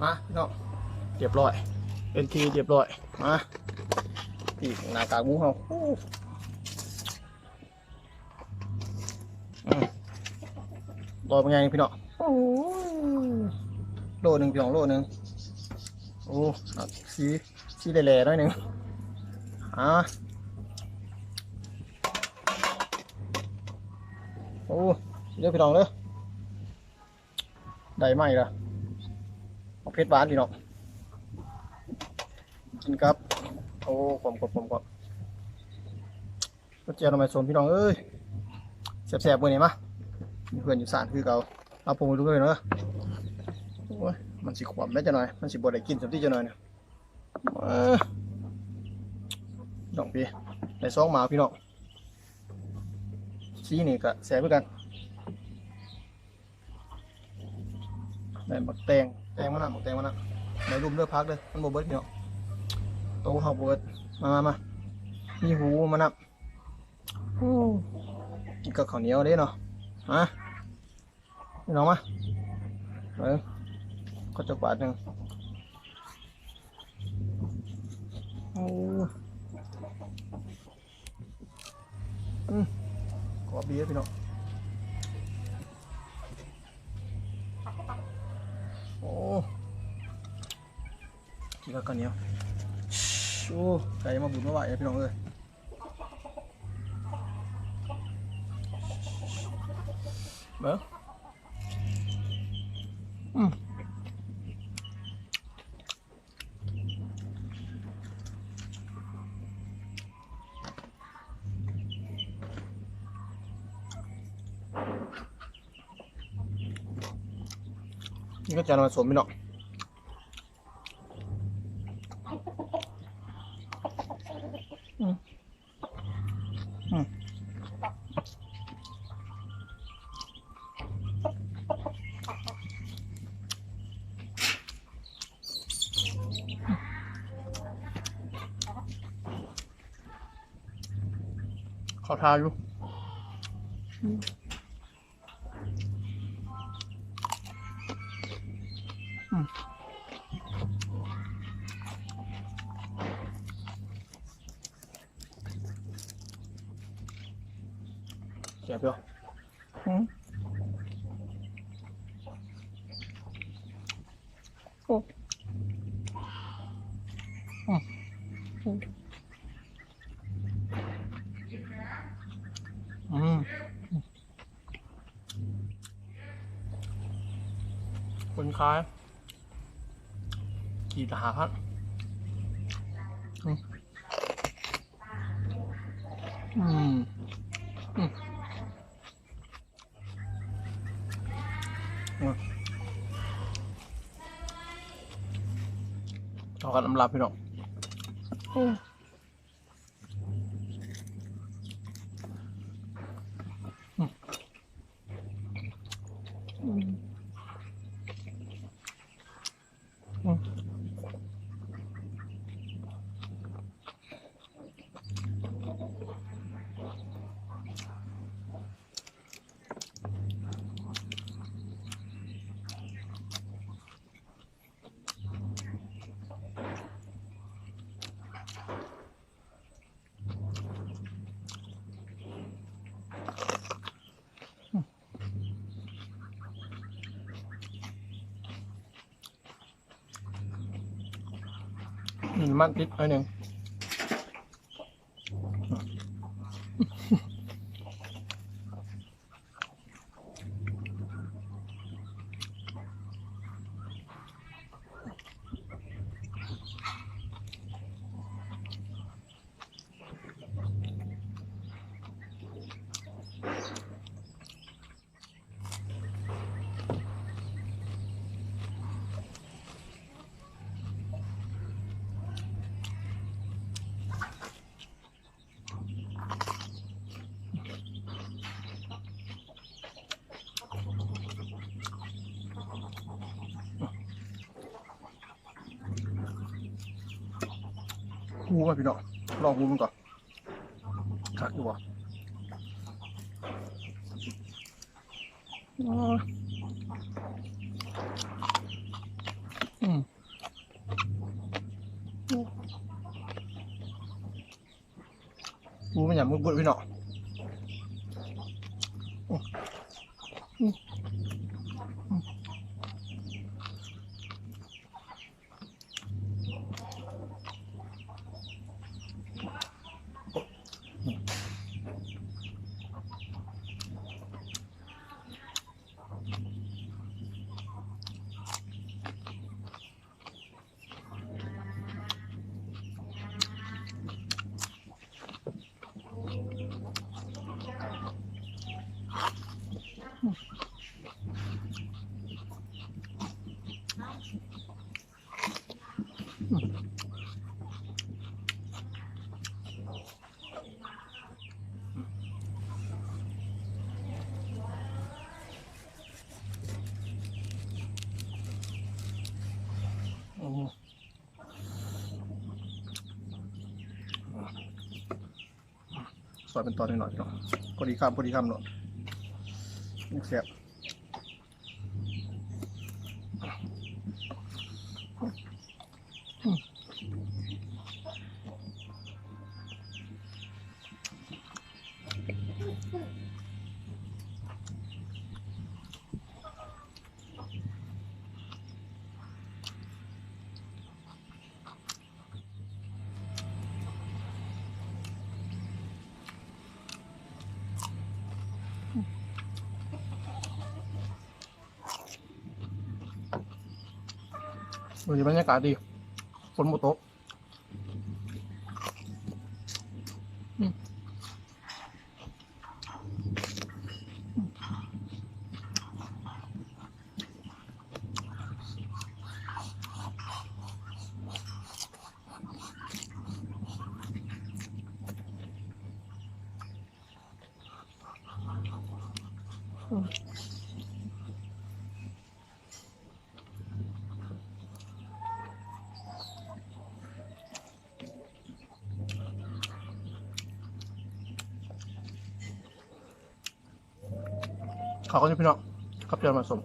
ມາພີ່ນ້ອງ ຮຽບຮ້ອຍ ເປັນທີ່ຮຽບຮ້ອຍ. ມາ ປີກໜ້າກາກໝູເຮົາ. ໂອ້ ອືມ ບໍ່ເປັນຫຍັງພີ່ນ້ອງ. ໂອ້ ໂລໜຶ່ງພີ່ນ້ອງ ໂລໜຶ່ງ. ໂອ້ ສີ ສີແຫຼໆໜ້ອຍໜຶ່ງ. ອ່າ ໂອ້ ເດີພີ່ນ້ອງເດີ. ໄດ້ມາອີກລະ ບັກເຜັດຫວານພີ່ນ້ອງ ກິນກັບ ໂອ້ ຂວມໆໆ ກັບແຈ່ວໜໍ່ໄມ້ສົ້ມພີ່ນ້ອງເອີຍ. ແຊບໆ ມື້ນີ້ມາ ມີເພື່ອນຢູ່ສານຄືເກົ່າ. ເອົາ ຜົມໃຫ້ລຸງເອີຍເນາະ. ໂອ້ຍ ມັນຊິຂວມແດ່ຈັກໜ້ອຍ ມັນຊິບໍ່ໄດ້ກິນສ່ຳຕິຈັກໜ້ອຍນີ້. ເອີ ນ້ອງພີ່ ໄດ້ສອງໝາກພີ່ນ້ອງ. ສີນີ້ກະແຊບຄືກັນ. ໄດ້ໝາກແຕງ ແຕງມານຳ ໝາກແຕງມານຳ. ໄດ້ລຸມເດີ ຜັກເດີ ມັນບໍ່ເບິດພີ່ນ້ອງ ໂຕເຮົາບໍ່ເບິດ. ມາ ມາ ມາ ມີຫູມານຳ. ໂອ້ ກິນກັບເຂົ້າໜຽວເດ້ເນາະ. ມາ ພີ່ນ້ອງມາ ເບິ່ງ ຂໍຈັກບາດໜຶ່ງ. ໂອ້ ອືມ ກອບດີເດ້ພີ່ນ້ອງ. ໂອ້ ກິນກັບເຂົ້າໜຽວ. ໂອ້ ໄກ່ມາບຸນມາໄຫວ້ພີ່ນ້ອງເອີຍ. ເບິ່ງ ອືມ ນີ້ກໍຈະມາສົ້ມພີ່ນ້ອງ. ອືມ ອືມ ເຂົ້າທ່າຢູ່. ອືມ ແຊບຢູ່. ອືມ ໂອ້ ອືມ ອືມ ຄົນຂາຍຂີດລະຫ້າພັນ. ອືມ ອືມ ອືມ ອືມ ເຂົ້າກັນນຳລາບພີ່ນ້ອງ. ອືມ ອືມ ອືມ ອືມ ມີນ້ຳມັນຕິດໜ້ອຍໜຶ່ງ. ຫູກ່ອນພີ່ນ້ອງ ລອງຫູມັນກ່ອນ ຄັກຢູ່ບໍ່? ໂອ້ຍ. ອືມ ປູມັນຫຍັງມຶກໆ ພີ່ນ້ອງ. ໂອ້ ຊອຍເປັນຕອນໜ້ອຍໆ ເນາະ ພໍດີຄຳ ພໍດີຄຳເນາະ ແຊບ. ມື້ນີ້ບັນຍາກາດດີ ຝົນບໍ່ຕົກ. ເຂົ້າກັນຢູ່ພີ່ນ້ອງ ກັບແຈ່ວໝາກສົ້ມ.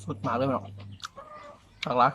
ສຸດມາກເລີຍເນາະ ຄັກຫຼາຍ.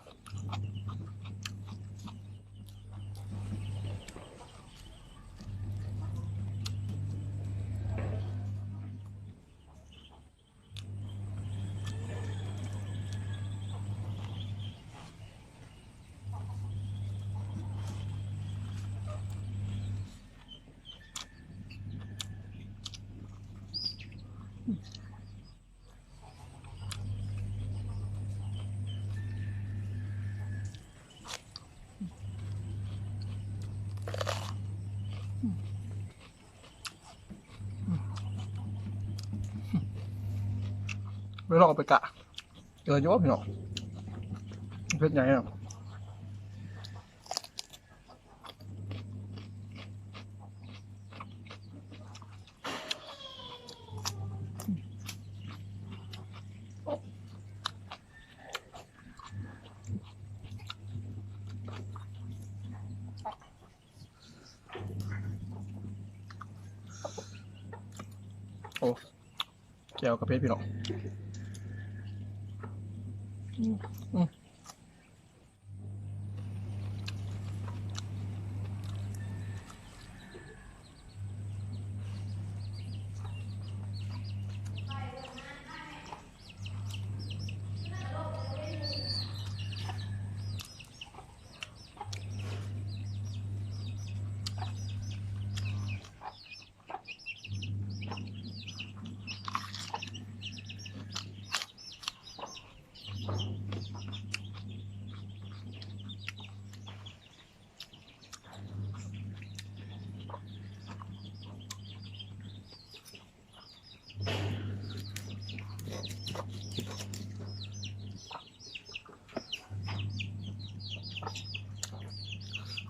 ໄປລອງເອົາໄປກະ ເຈີຢູ່ບໍ່ພີ່ນ້ອງ ເຜັດໃຫຍ່ເນາະ. ໂອ້ ແຈ່ວກະເຜັດພີ່ນ້ອງ ອືມ.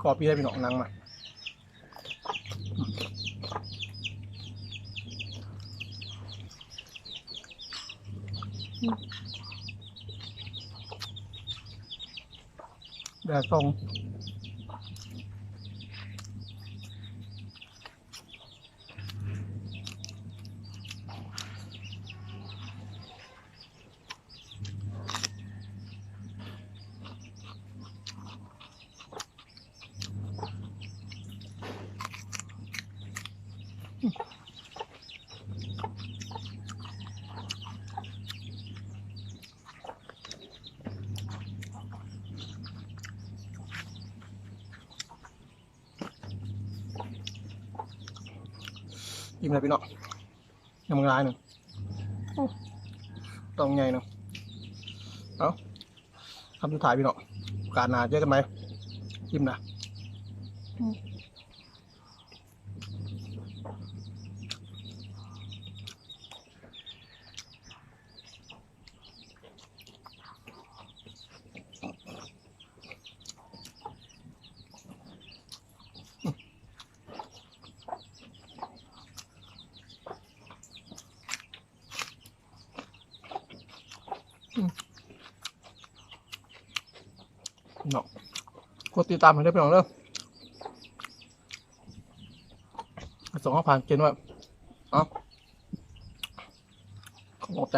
ກອບອີ່ຫຼີພີ່ນ້ອງ ໜັງມັນ. ແດດສ່ອງ. อิ่ມແລ້ວພີ່ນ້ອງ ຍັງຫຼາຍໜຶ່ງ ໂອ້ ຕ້ອງໃຫຍ່ໜຶ່ງ. ເອົ້າ ຄຳສຸດທ້າຍພີ່ນ້ອງ ໂອກາດໜ້າເຈີກັນໃໝ່ ອີ່ມນະ. ເນາະ ກົດຕິດຕາມໃຫ້ເດີພີ່ນ້ອງເດີ ສົ່ງເຮົາຜ່ານເກນໄວ້ ເອົາ ຂອບໃຈ.